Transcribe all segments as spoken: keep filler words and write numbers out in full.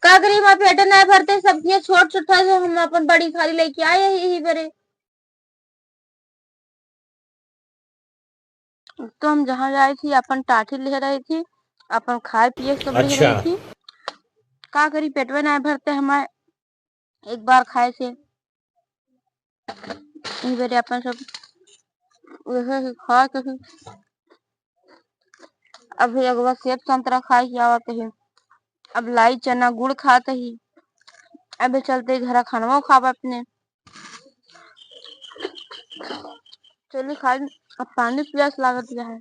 का करी, हमार पेटे नाय भरते, सब्जियां छोट छोट था, जो हम अपन बड़ी थाली लेके आए ही, ही बरे। तो हम जहाँ जाए थी, अपन टाठी ले रही थी, अपन खाए पिए सब ले रही अच्छा। थी। का करी, पेटवे नाय भरते हमार एक बार खाए से। ई बेरे अपन सब उहे ही खाए के ही। अभी एक बार सेब संतरा खाए के आवत ही। अब लाई चना गुड़ खात ही। अबे चलते घरा खानवा खाब अपने। चली खाई, अब पानी पियास लागत है।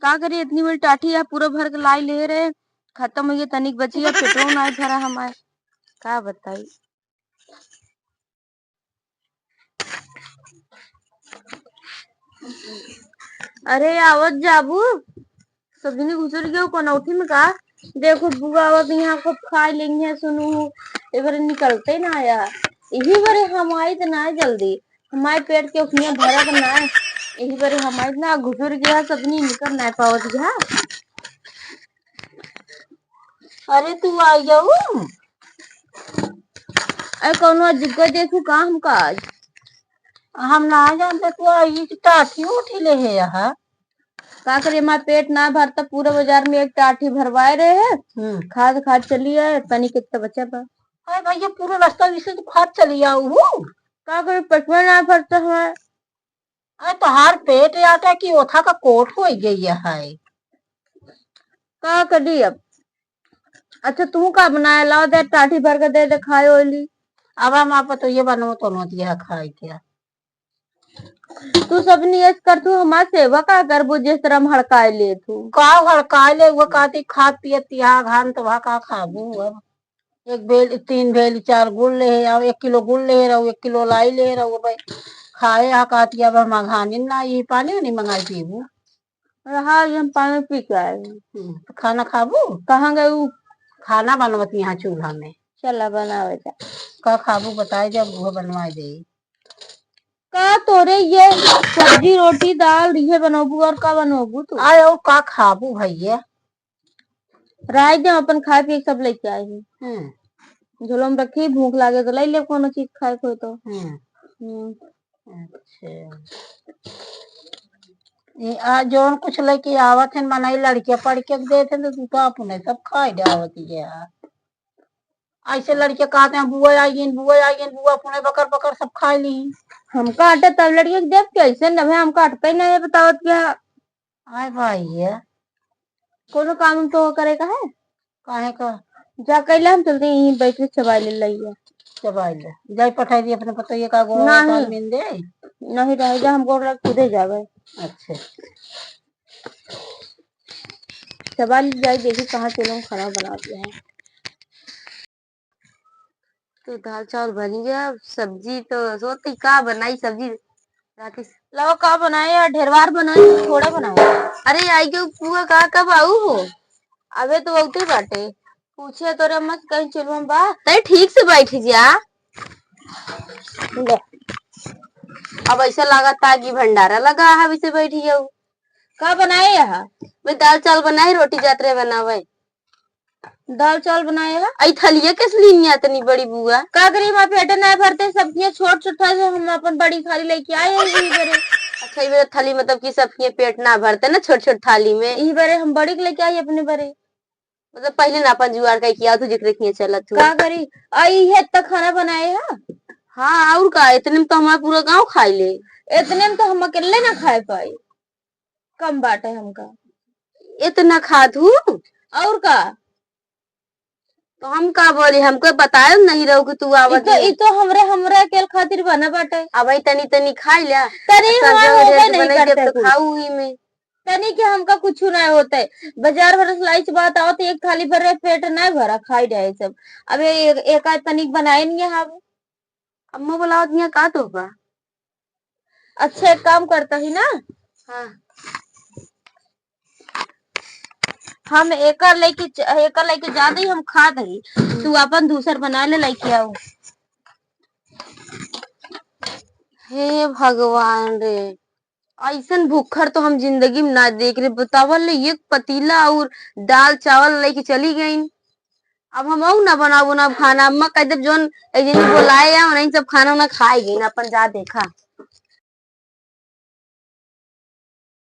का करी, इतनी बड़ी टाठी है, पूरा भर के लाई ले रहे, खत्म हो गया, तनिक बची है, पेटो नाय भरा हमार। का बताई? अरे आवत जाबू, सजनी घुसुर गयो कौन औठी में का? देखो बुआ आवत यहाँ को खा लेंगे, सुनू, ए बरे निकलते ना आया, यही बरे हम आई तो ना जल्दी, हमारे पेट के उखिया भरत ना, यही बरे हम आई ना घुसुर गया, सजनी निकल ना पावत गया। अरे तू आ गऊ? अरे कौनो अजुगा देखू का हमका आज? हम ना जानते तू आई कि टाठी उठी ले है यहाँ। का करे, हमार पेट ना भरता, पूरा बाजार में एक टाठी भरवाए रहे हैं। हम्म। खाद खाद चली आए, तनी कितना बचा बा। अरे भैया पूरा रास्ता इसे तो खाद चली आऊ हूँ। का करे, पेटवा ना भरता हमार। अरे तोहार पेट आटा की ओथा का कोट हो गई है। का करी अब? अच्छा तू का बनाए, लाओ दे टाठी भर के दे दे खाए ओली। अब हम आप तो ये बनो तो नो दिया खाए क्या? तू सब नियत कर, तू हमार सेवा का करबू जिस तरह हम हड़काए ले तू। का हड़काए ले, वो कहती खात पियत तिहा घान तो वहाँ का खाबू अब? एक भेल, तीन भेल, चार गुड़ ले रहो, एक किलो गुड़ ले रहो, एक किलो लाई ले रहो भाई। खाए हा कहती अब हम अघानिन ना, ये पानी नहीं मंगाई पीबू। रहा, ये हम पानी पी के आए। हम्म, तो खाना खाबू? कहाँ गए उ? खाना बनवत यहाँ चूल्हा में। चला बनावे जा। का खाबू बताए दे, अब वो बनवा दे। का तोरे ये सब्जी, रोटी, दाल, ये बनोबू और का बनोबू तू? आए, और का खाबू भैया? राय दे, अपन खाए पिए के सब लेके आए हैं। हम्म। झोलो में रखी, भूख लागे तो ले ले कोनो चीज खाए को तो। हम्म। हम्म। अच्छा। ये आ जौन कुछ लेके आवत हैं, मनई लड़के पढ़ के देत हैं, तो तू तो अपने सब खाए डावत है। ऐसे लड़के कहते हैं, "बुआ आई गईन, बुआ आई गईन, बुआ पुणे बकर बकर सब खाए ली।" हमका आटे तब लड़के के देब के, ऐसे न भे हमका अटके नहीं है, बतावत क्या? आए भाई ये। कोनो काम तो करे का है? काहे का? जा कैला हम चलते यहीं बैठ के चबाई ले लइया। चबाई ले। जाई पठाई दी अपने पतोहिए का गोड़ नहीं। ताल मिल दे। नहीं रह जा, हम गोड़ लग खुदे जावे। अच्छा। चबाई ले जाई, देखी कहाँ चलो खाना बना दिया है। तो दाल चावल बन गया, सब्जी तो सोचती का बनाई सब्जी राती से। लाओ का बनाए यार, ढेरवार बनाए, थोड़ा बनाए। अरे आई के पुआ का कब आऊ हो? अबे तो बहुते बाटे। पूछे तोरे मत कहीं चलूँ बा। तै ठीक से बैठ जा। ले। अब ऐसा लागत ता कि भंडारा लगा है, वैसे बैठ जाऊ। का बनाए यहाँ? मैं दाल चावल बनाए, रोटी जात रहे बनावे। दाल चावल बनाए है। आई थलिया किस लीनिया इतनी बड़ी बुआ? का करी, हमार पेटे ना भरते, सब्जियां छोट छोट था, जो हम अपन बड़ी थाली लेके आए हैं यही बरे। अच्छा, ये बरे थाली मतलब कि सबके पेट ना भरते ना छोट छोट थाली में। यही बरे हम बड़ी लेके आई अपने बरे। मतलब पहले ना अपन जुगाड़ करके आओ, तू जिक्र किए चलत तू। का करी, आई है त खाना बनाए है। हाँ, और का, इतने में तो हमारा पूरा गांव खाई ले। इतने में तो हम अकेले ना खाए पाई। कम बाटे हमका। इतना खात हूँ? और का? तो हम का बोली, हमको बताए नहीं रहो कि तू आवत ई तो, है। ई तो हमरे, हमरे अकेल खातिर बना बाटे। अब ई तनी तनी खाई ल्या। तनी सब हमार जगह होबे रेट नहीं बनाई करते देब तो कुछ। खाऊ ही में। तनी के हमका कुछ ना होते। बाजार भर से लाई बात आवत, एक थाली भर पेट ना भरा, खाई जाए सब। अब ये एक, एक आध तनिक बनाए नहीं है हम। अम्मा बुलावत हियाँ का तो बा? अच्छा, एक काम करता ही ना। हाँ। हम एकर लेके च-, एकर लेके ज्यादा ही हम खात हई। हम्म। तू अपन दूसर बना ले, लेके आओ। हे भगवान रे, ऐसन भूखर तो हम जिंदगी में ना देख रहे। बतावल ले, एक पतीला और दाल चावल लेके चली गईन। अब हम अउ ना बनाओ बनाओ खाना। अम्मा कह देब, जौन एक जनी बोलाए या, उन्हीं सब खाना उना खाए गईन, अपन जा देखा।